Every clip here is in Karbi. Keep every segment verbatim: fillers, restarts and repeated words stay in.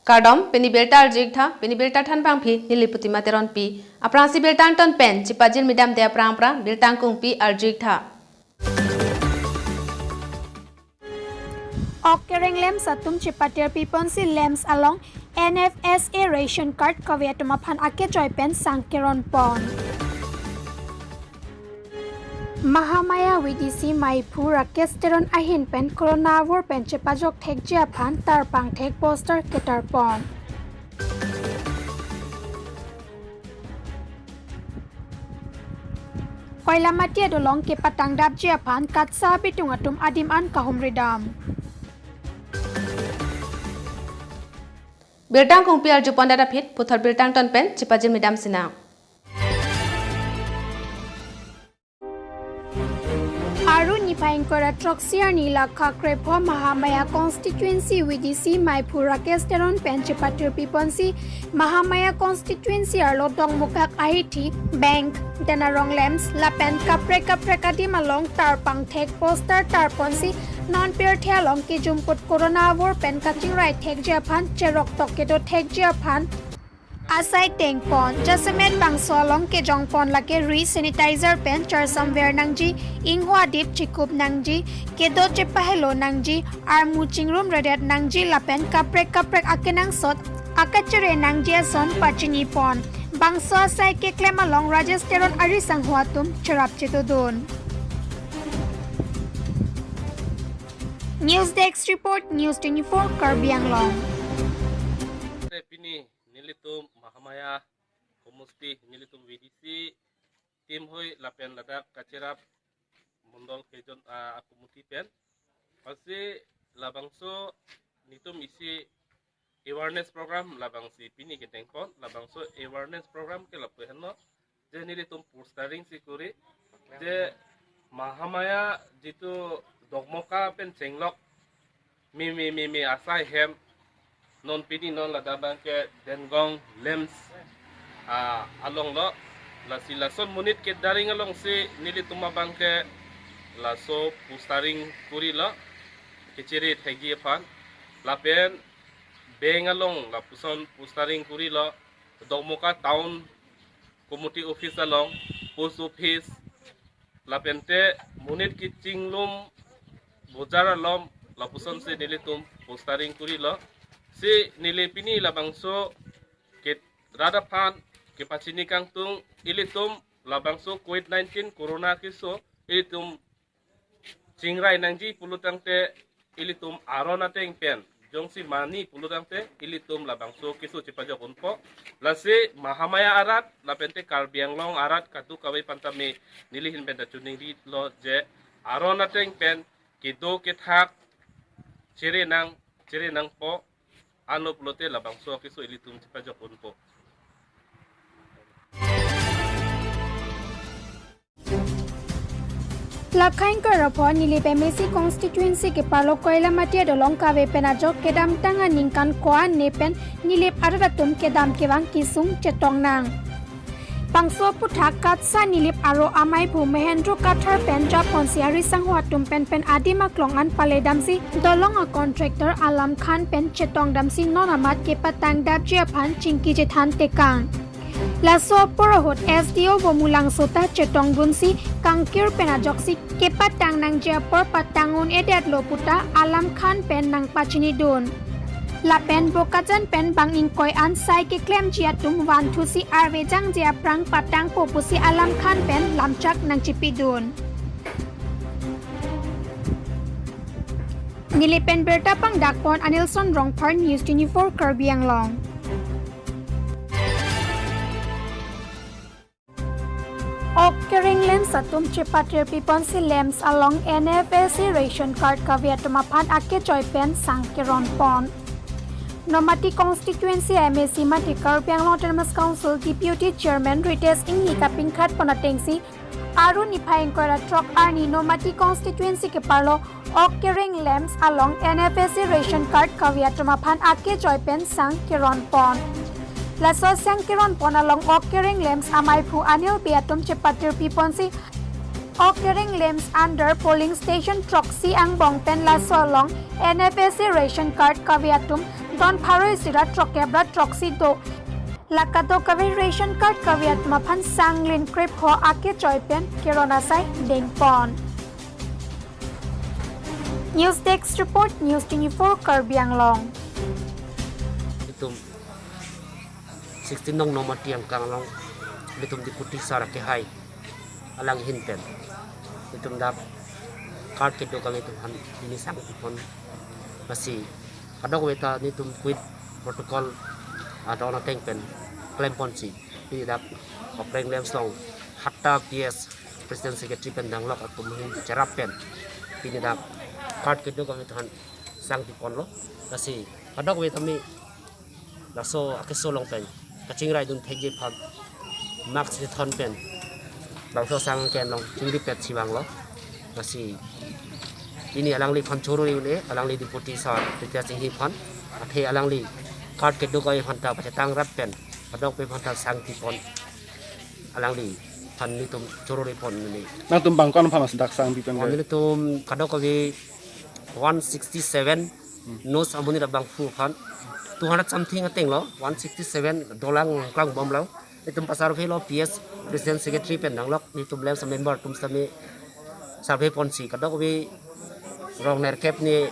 Kardom, pini birta arju-ik tha, pini birta thanbangpi neli Putima Teronpi. Aphrangsi birta angton pen chipajirmi damde aphrang aphrang birta angkungpi arju-ik tha. Ok kereng LAMPS atum chipatirpi ponsi LAMPS along N F S A ration card kave atum aphan akechoi pen sang keron pon. Mahamaya V D C maiphu Rakesh Teron ahin pen corona avur pen chepajok thekji aphan tarpang thek poster ketar pon. Koilamati adolong kepatang dapji aphan KATSA abitung atum adim an kahumri dam. Birta angkungpi arju pon dada phit, puthot birta angton pen chipajirmi dam sinang. Aru niphai ingkoi ra throksi arni lakha krepho Mahamaya constituency V D C maiphu Rakesh Teron pen chipatirpi ponsi Mahamaya constituency arlo Dokmoka ahithi, bank, Denarong LAMPS lapen kaprek kaprek adim along tarpang thek poster tar ponsi non pirthe along kejumput corona avur pen kachingrai thekji aphan cherok tok kedo thekji aphan asai teng pon. Jasemet bangso along kejong pon lake ri sanitizer pen charsam ver nangji, ingho adip chikup nangji, kedo chepahelo nangji, armu chingrum redet nangji lapen kaprek kaprek akenangsot akachere nangji ason pachini pon. Bangso asai keklem along Rajesh Teron ari sangho atum cherap chetodun. News Desk Report, News twenty-four Karbi Anglong. Pini nelitum Mahamaya homosti, nelitum V D C team hoi lapen ladak kacherap mondol kejon, ah, akomiti pen. Pasi labangso netum isi awareness program labangsi pini kedeng pon, labangso awareness program ke lapu henlo. Je nelitum postering si kuri. Je Mahamaya jitu Dokmoka pen chenglok mimi mimi asai hem non pini non ladak abangke Denarong LAMPS, ah, along lo. Lasi lason monit kedaring alongsi nelitum abangke laso postering kuri lo, kechere thekji aphan. Lapen bank along lapuson postering kuri lo, Dokmoka town committee office along, post office, lapente monit kichinglum bojar along lapusonsi nelitum postering kuri lo. Si neli pini labangso ke rat aphan kepachini kangtung, ilitum labangso covid nineteen corona keso ilitum chingrai nangji pulotangte ilitum aron ateng pen jongsi mani pulotangte ilitum labangso keso chepajok unpo. Lasi Mahamaya arat lapente Karbi Anglong arat kadokave aphan tame neli ahin pen ta choningri lo je aron ateng pen kedo kethak chere nang, chere nangpo, ano pulote labangso keso ilitum chepajok unpo. Lakha ingkoi ra pho Nilip M A C constituency keparlo Koilamati adolong kave pen ajok kedamtang aningkan ko-an ne pen Nilip arat atum kedam kevang kesung chetong nang. Bangso aphuthak KATSA Nilip aro amaiphu Mahendra Kathar pen japonsi ari sangho atum pen pen adim aklong an paledamsi dolong a contractor Alam Khan pen chetong damsi non amat kepatang dapji aphan chingki chethan tekang. Laso apor ahut S D O Bomulangso ta chetongdunsi kangkir pen ajoksi kepatang nangji apor patang un-edetlo puta Alam Khan pen nangpachinidun. Lapen Bokajan pen bang ingkoi an sai keklemji atum vanthusi arve jangje aphrang patangpo pusi Alam Khan pen lamchak nangchipidun. Nilip pen birta pangdakpon Anilson Rongphar, News twenty-four Karbi Anglong. Ok kereng LAMPS atum chepatirpi ponsi LAMPS along N F S A ration card kave atum aphan akechoi pen sang keron pon. Nomati constituency M A C mate Karbi Anglong Autonomous Council Deputy Chairman Ritesh Enghi kapinkhat pon atengsi aru niphai ingkoi ra throk arni Nomati constituency keparlo Ok kereng LAMPS along N F S A ration card kave atum aphan akechoi pen sang keron pon. Laso sang keron pon along Ok kereng LAMPS amaiphu Anil Bey atum chepatirpi ponsi Ok kereng LAMPS under polling station throksi angbong pen laso along N F S A ration card kave atum Ton pharo isi ra throkkep ra throksi do. La kadokave ration card kave atum aphan sanglin krepho akechoi pen keron asai dengpon. News Desk Report, News twenty-four Karbi Anglong. Itum sixteen nong Nomati angkang along itum Deputy Sir akehai alang ahin pen itum dak card kedo kave atum aphan pini sangpipon. Lasi kadokave ta netum quid pro quo adon ateng pen klemponsi pini dak Okreng Lamps along hatta P S President Secretary pen danglok atum ahin cherap pen pini dak card kedo kave atum aphan sangpiponlo. Lasi kadokave tame laso akeso along pen kachingrai dun thekji aphan mask si thon pen bangso sang ken along chingripet si vanglo. Lasi pini alangliphan choro-ri un-e, alangli Deputy Sir Prithia Singhi aphan. Athe alangli card kedo kave aphan ta pachetang rat pen kadokave aphan ta sangpipon, alangliphan netum choro-ripon un-e. Nangtum bang ko-an aphan mas dak sangpipen Oh, ke? Netum kadokave one sixty-seven, Hmm. Nos amonit abangphu aphan two hundred something atenglo, one sixty-seven dolang klangbomlo. Itum pa-survey lo P S President Secretary pen danglok netum Lamps amember atum sitame survey ponsi kadokave rong nerkep ni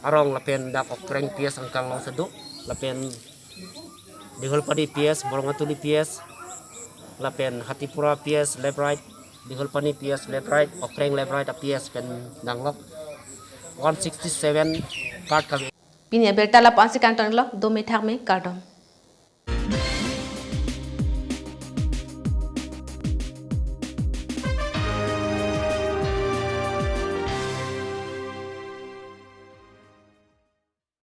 arong lapen dak Okreng P S angkang along si do lapen Dihulpani P S, Borong Atuli P S, lapen Hatipura P S left right, Dihulpani P S left right, Okreng left right a P S pen danglok one sixty-seven card kave. Pini abirta la-an si kangtonlo, dome thakme, kardom.